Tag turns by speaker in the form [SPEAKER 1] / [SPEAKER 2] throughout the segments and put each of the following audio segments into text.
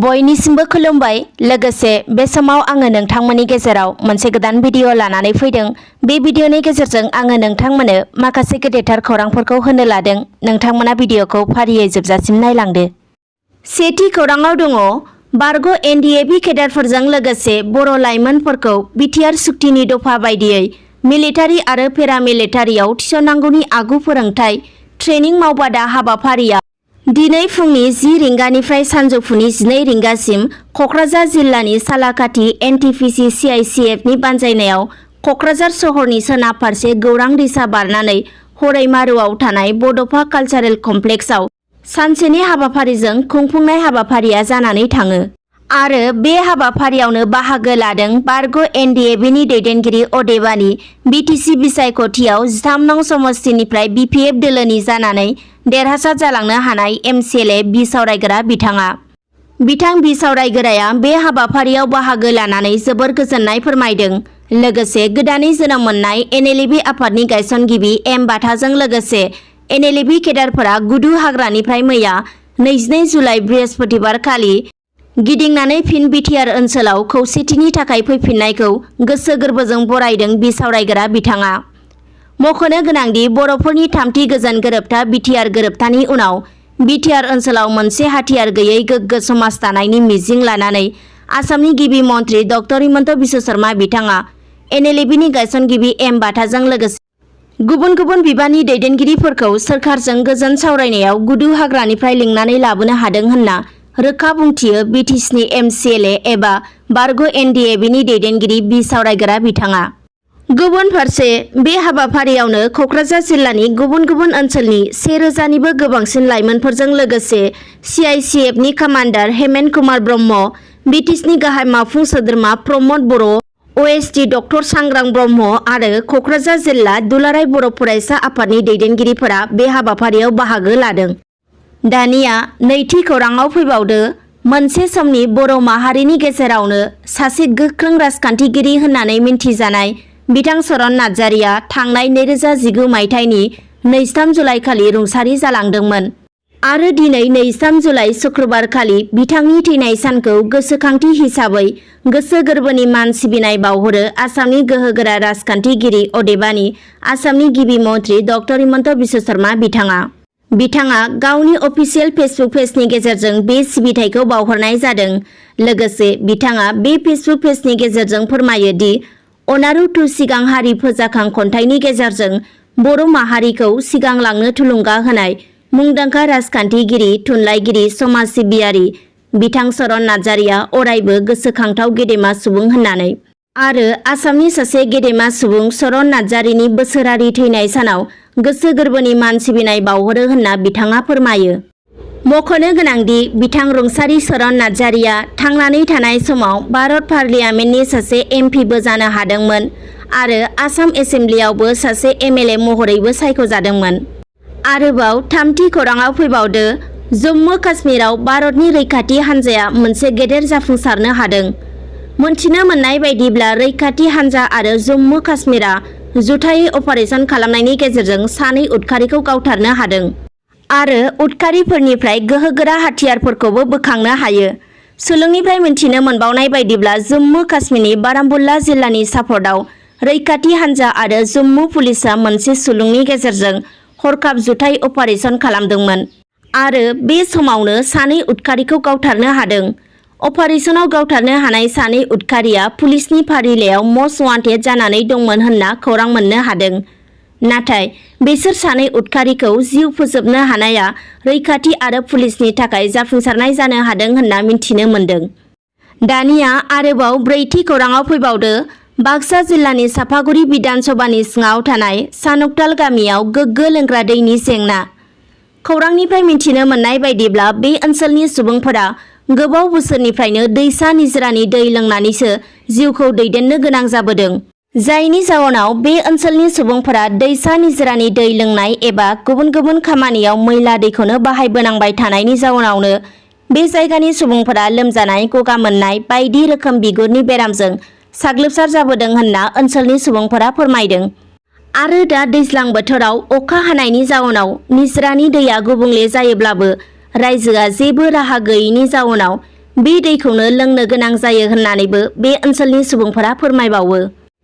[SPEAKER 1] बयनिसिमबो खुलुमबाय। लोगोसे बे समाव आङो नोंथांमोननि गेजेराव मोनसे गोदान भिडिअ लानानै फैदों। बे भिडिअनि गेजेरजों आङो नोंथांमोननो माखासे गेदेरथार खौरांफोरखौ होनो लादों। नोंथांमोना भिडिअखौ फारियै जोबजासिम नायलांदो। सेथि खौराङाव दङ बारग' NLFB केडारफोरजों लोगोसे बर' लाइमोनफोरखौ बिटिआर सुक्तिनि दफा बायदियै मिलिटारि आरो पेरामिलिटारियाव थिसननांगौनि आगु फोरोंथाय ट्रेनिं मावबादा हाबाफारिया दिनै फुंनि 10 रिंगानिफ्राय सानजौफुनि 12 रिंगासिम क'क्राझार जिल्लानि सालाकाथि NTPC CICFनि बानजायनायाव क'क्राझार सहरनि सोनाब फारसे गौरां दैसा बारनानै हरैमारुआव थानाय बड'फा कालचारेल कमप्लेक्सआव सानसेनि हाबाफारिजों खुंफुंनाय हाबाफारिया जानानै थाङो। आरो बे हाबाफारियावनो बाहागो लादों बारग' NLFBनि दैदेनगिरि अदेबानि BTC बिसायख'थियाव 13 नं समस्तिनिफ्राय BPF दोलोनि जानानै देरहासार जालांनो हानाय MCLA बिसावरायग्रा बिथां बिसावरायग्राया बे हाबाफारियाव बाहागो लानानै जोबोर गोजोननाय फोरमायदों। लोगोसे गोदानै जोनोम मोननाय NLFB आफादनि गायसनगिरि M बाथाजों लोगोसे NLFB केडारफोरा गुदु हाग्रानिफ्राय मैया 22 जुलाइ बृहस्पतिबार खालि गिदिंनानै फिन बिटिआर ओनसोलाव खौसेथिनि थाखाय फैफिननायखौ गोसो गोरबोजों बरायदों बिसावरायग्रा बिथाङा। मख'नो गोनांदि बर'फोरनि थामथि गोजोन गोरोबथा बिटिआर गोरोबथानि उनाव बिटिआर ओनसोलाव मोनसे हाथियार गैयै गोग्गो समाज दानायनि मिजिं लानानै आसामनि गिबि मन्त्रि डक्टर हिमन्त बिश्व शर्मा बिथाङा NLFBनि गायसनगिरि M बाथाजों लोगोसे गुबुन गुबुन बिबाननि दैदेनगिरिफोरखौ सोरखारजों गोजोन सावरायनायाव गुदु हाग्रानिफ्राय लिंनानै लाबोनो हादों होनना रोखा बुंथियो BTCनि MCLA एबा बारग' NLFBनि दैदेनगिरि बिसावरायग्रा बिथाङा। गुबुन फारसे बे हाबाफारियावनो क'क्राझार जिल्लानि गुबुन गुबुन ओनसोलनि 1000निबो गोबांसिन लाइमोनफोरजों लोगोसे CICFनि कामान्डार हेमेन कुमार ब्रह्म, BTCनि गाहाय मावफुं सोद्रोमा प्रमद बर', OSD डक्टर सांग्रां ब्रह्म आरो क'क्राझार जिल्ला दुलाराय बर' फरायसा आफादनि दैदेनगिरिफोरा बे हाबाफारियाव बाहागो लादों। दानिया नैथि खौराङाव फैबावदो। मोनसे समनि बर' माहारिनि गेजेरावनो सासे गोख्रों राजखान्थिगिरि होननानै मिन्थिजानाय बिथां चरण नार्जारिया थांनाय 2019 मायथाइनि 2-3 जुलाइ खालि रुंसारि जालांदोंमोन। आरो दिनै 2-3 जुलाइ शुक्रबार खालि बिथांनि थैनाय सानखौ गोसोखांथि हिसाबै गोसो गोरबोनि मान सिबिनाय बावहरो आसामनि गोहोगोरा राजखान्थिगिरि अदेबानि आसामनि गिबि मन्त्रि डक्टर हिमन्त बिश्व शर्मा बिथाङा गावनि अफिसियेल फेसबुक पेजनि गेजेरजों बे सिबिथायखौ बावहरनाय जादों। लोगोसे बिथाङा बे फेसबुक पेजनि गेजेरजों फोरमायो दि अनारु टु सिगां हारि फोजाखां खन्थाइनि गेजेरजों बर' माहारिखौ सिगां लांनो थुलुंगा होनाय मुंदांखा राजखान्थिगिरि, थुनलाइगिरि, समाज सिबियारि बिथां चरण नार्जारिया अरायबो गोसोखांथाव गेदेमा सुबुं होननानै आरो आसामनि सासे गेदेमा सुबुं चरण नार्जारिनि बोसोरारि थैनाय सानाव गोसो गोरबोनि मान सिबिनाय बावहरो होनना बिथाङा फोरमायो। मख'नो गोनांदि बिथां रुंसारि चरण नार्जारिया थांनानै थानाय समाव भारत पार्लियामेन्टनि सासे MP बो जानो हादोंमोन आरो आसाम एसेम्ब्लियावबो सासे MLA महरैबो सायख'जादोंमोन। आरोबाव थामथि खौराङाव फैबावदो। जम्मु काश्मीराव भारतनि रैखाथि हान्जाया मोनसे गेदेर जाफुंसारनो हादों। मोनथिनो मोननाय बायदिब्ला रैखाथि हान्जा आरो जम्मु काश्मीरा जुथायै अपारेशन खालामनायनि गेजेरजों 2 उदखारिखौ गावथारनो हादों आरो उदखारिफोरनिफ्राय गोहोगोरा हाथियारफोरखौबो बोखांनो हायो। सुलुंनिफ्राय मिन्थिनो मोनबावनाय बायदिब्ला जम्मु काश्मीरनि बारामुल्ला जिल्लानि सापर्टआव रैखाथि हान्जा आरो जम्मु पुलिसआ मोनसे सुलुंनि गेजेरजों हरखाब जुथाइ अपारेशन खालामदोंमोन आरो बे समावनो 2 उदखारिखौ गावथारनो हादों। अपारेशनाव गावथारनो हानाय 2 उदखारिया पुलिसनि फारिलाइयाव मस्ट वान्टेड जानानै दंमोन होनना खौरां मोननो हादों। नाथाय बिसोर 2 उदखारिखौ जिउ फोजोबनो हानाया रैखाथि आरो पुलिसनि थाखाय जाफुंसारनाय जानो हादों होनना मिन्थिनो मोन्दों। दानिया आरोबाव ब्रैथि खौराङाव फैबावदो। बाक्सा जिल्लानि सापागुरि बिधान सभानि सिङाव थानाय सानकताल गामियाव गोग्गो लोंग्रा दैनि जेंना। खौरांनिफ्राय मिन्थिनो मोननाय बायदिब्ला बे ओनसोलनि सुबुंफोरा गोबाव बोसोरनिफ्रायनो दैसा निजरानि दै लोंनानैसो जिउखौ दैदेननो गोनां जाबोदों। जायनि जाउनाव बे ओनसोलनि सुबुंफोरा दैसा निजरानि दै लोंनाय एबा गुबुन गुबुन खामानियाव मैला दैखौनो बाहायबोनांबाय थानायनि जाउनावनो बे जायगानि सुबुंफोरा लोमजानाय, गगा मोननाय बायदि रोखोम बिगुरनि बेरामजों साग्लोबसार जाबोदों होनना ओनसोलनि सुबुंफोरा फोरमायदों। आरो दा दैज्लां बोथोराव अखा हानायनि जाउनाव निजरानि दैया गुबुंले जायोब्लाबो रायजोआ जेबो राहा गैयैनि जाउनाव बे दैखौनो लोंनो गोनां जायो होननानैबो बे ओनसोलनि सुबुंफोरा फोरमायबावो।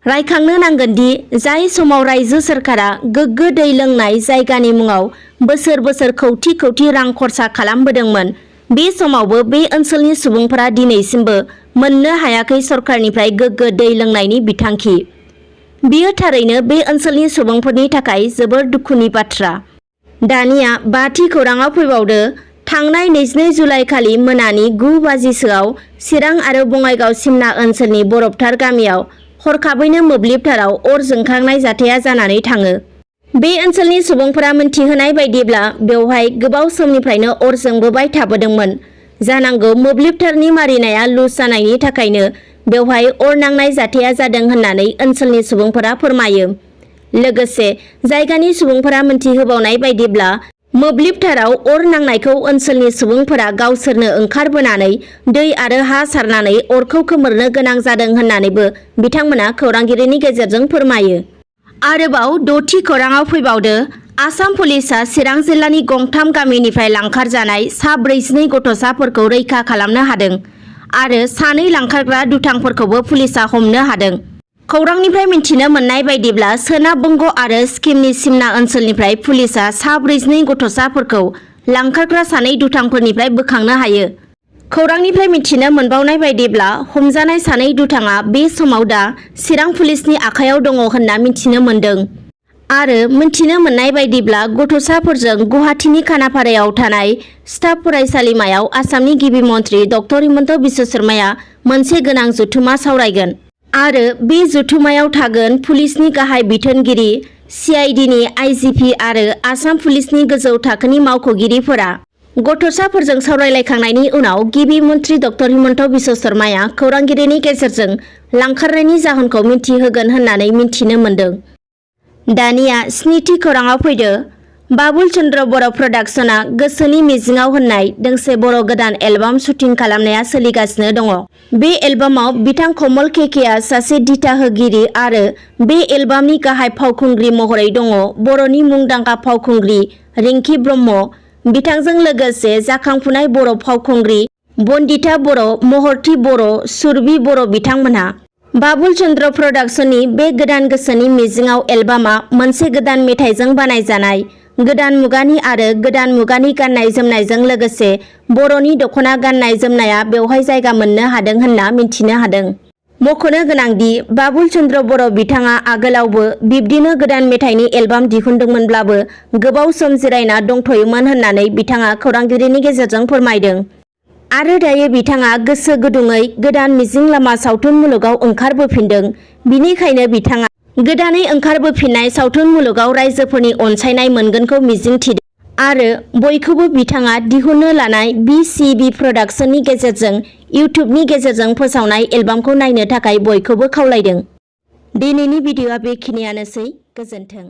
[SPEAKER 1] रायखांनो नांगोन दि जाय समाव रायजो सोरखारा गोग्गो दै लोंनाय जायगानि मुङाव बोसोर बोसोर कौटि कौटि रां खरसा खालामबोदोंमोन, बे समावबो बे ओनसोलनि सुबुंफोरा दिनैसिमबो मोननो हायाखै सरखारनिफ्राय गोग्गो दै लोंनायनि बिथांखि। बेयो थारैनो बे ओनसोलनि सुबुंफोरनि थाखाय जोबोर दुखुनि बाथ्रा। दानिया बाथि खौराङाव फैबावदो। थांनाय 22 जुलाइ खालि मोनानि 9 बाजिसोआव चिरां आरो बङाइगाव सिमना ओनसोलनि बरफथार गामियाव हरखाबैनो मोब्लिब ताराव अर जोंखांनाय जाथाया जानानै थाङो। बे ओनसोलनि सुबुंफोरा मिन्थिहोनाय बायदिब्ला बेवहाय गोबाव समनिफ्रायनो अर जोंबोबाय थाबोदोंमोन। जानांगौ मोब्लिब तारनि मारिनाया लुज जानायनि थाखायनो बेवहाय अर नांनाय जाथाया जादों होननानै ओनसोलनि सुबुंफोरा फोरमायो। लोगोसे जायगानि सुबुंफोरा मिन्थिहोबावनाय बायदिब्ला मोब्लिब ताराव अर नांनायखौ ओनसोलनि सुबुंफोरा गावसोरनो ओंखारबोनानै दै आरो हा सारनानै अरखौ खोमोरनो गोनां जादों होननानैबो बिथांमोना खौरांगिरिनि गेजेरजों फोरमायो। आरोबाव 6थि खौराङाव फैबावदो। आसाम पुलिसआ चिरां जिल्लानि गंथाम गामिनिफ्राय लांखारजानाय सा 42 गथ'साफोरखौ रैखा खालामनो हादों आरो 2 लांखारग्रा दुथांफोरखौबो पुलिसआ हमनो हादों। खौरांनिफ्राय मिन्थिनो मोननाय बायदिब्ला सोनाब बंग आरो सिक्किमनि सिमना ओनसोलनिफ्राय पुलिसआ सा 42 गथ'साफोरखौ लांखारग्रा 2 दुथांफोरनिफ्राय बोखांनो हायो। खौरांनिफ्राय मिन्थिनो मोनबावनाय बायदिब्ला हमजानाय 2 दुथाङा बे समाव दा चिरां पुलिसनि आखायाव दङ होनना मिन्थिनो मोन्दों। आरो मिन्थिनो मोननाय बायदिब्ला गथ'साफोरजों गुवाहाटीनि खानापारायाव थानाय स्टाफ फरायसालिमायाव आसामनि गिबि मन्थ्रि डक्टर हिमन्त बिश्व शर्माया मोनसे गोनां जथुमा सावरायगोन। आरो बे जथुमायाव थागोन पुलिसनि गाहाय बिथोनगिरि, CIDनि IGP आरो आसाम पुलिसनि गोजौ थाखोनि मावख'गिरिफोरा। गथ'साफोरजों सावरायलायखांनायनि उनाव गिबि मन्थ्रि डक्टर हिमन्त बिश्व शर्माया खौरांगिरिनि गेजेरजों लांखारनायनि जाहोनखौ मिन्थिहोगोन होननानै मिन्थिनो मोन्दों। दानिया 7थि खौराङाव फैदो। बाबुल चन्द्र बर' प्रडाक्शना गोसोनि मिजिङाव होननाय दोंसे बर' गोदान एलबाम शुटिं खालामनाया सोलिगासिनो दङ। बे एलबामाव बिथां कमल केकेआ सासे दिथाहोगिरि आरो बे एलबामनि गाहाय फावखुंग्रि महरै दङ बर'नि मुंदांखा फावखुंग्रि रिंकी ब्रह्म। बिथांजों लोगोसे जाखांफुनाय बर' फावखुंग्रि बन्दिता बर', महर्ति बर', सुरभि बर' बिथांमोनहा। बाबुल चन्द्र प्रडाक्शननि बे गोदान गोसोनि मिजिङाव एलबामा मोनसे गोदान मेथाइजों बानायजानाय। गोदान मुगानि आरो गोदान मुगानि गाननाय जोमनायजों लोगोसे बर'नि दख'ना गाननाय जोमनाया बेवहाय जायगा मोननो हादों होनना मिन्थिनो हादों। मख'नो गोनांदि बाबुल चन्द्र बर' बिथाङा आगोलावबो बिब्दिनो गोदान मेथाइनि एलबाम दिहुनदोंमोनब्लाबो गोबाव सम जिरायना दंथ'योमोन होननानै बिथाङा खौरांगिरिनि गेजेरजों फोरमायदों। आरो दायो बिथाङा गोसो गुदुङै गोदान मिजिं लामा सावथुन मुलुगाव ओंखारबोफिनदों। बिनिखायनो बिथाङा गोदानै ओंखारबोफिननाय सावथुन मुलुगाव रायजोफोरनि अनसायनाय मोनगोनखौ मिजिंथिदों आरो बयखौबो बिथाङा दिहुननो लानाय BCB प्रडाक्शननि गेजेरजों इउट्युबनि गेजेरजों फोसावनाय एलबामखौ नायनो थाखाय बयखौबो खावलायदों। दिनैनि भिडिअ'आ बेखिनियानोसै। गोजोन्थों।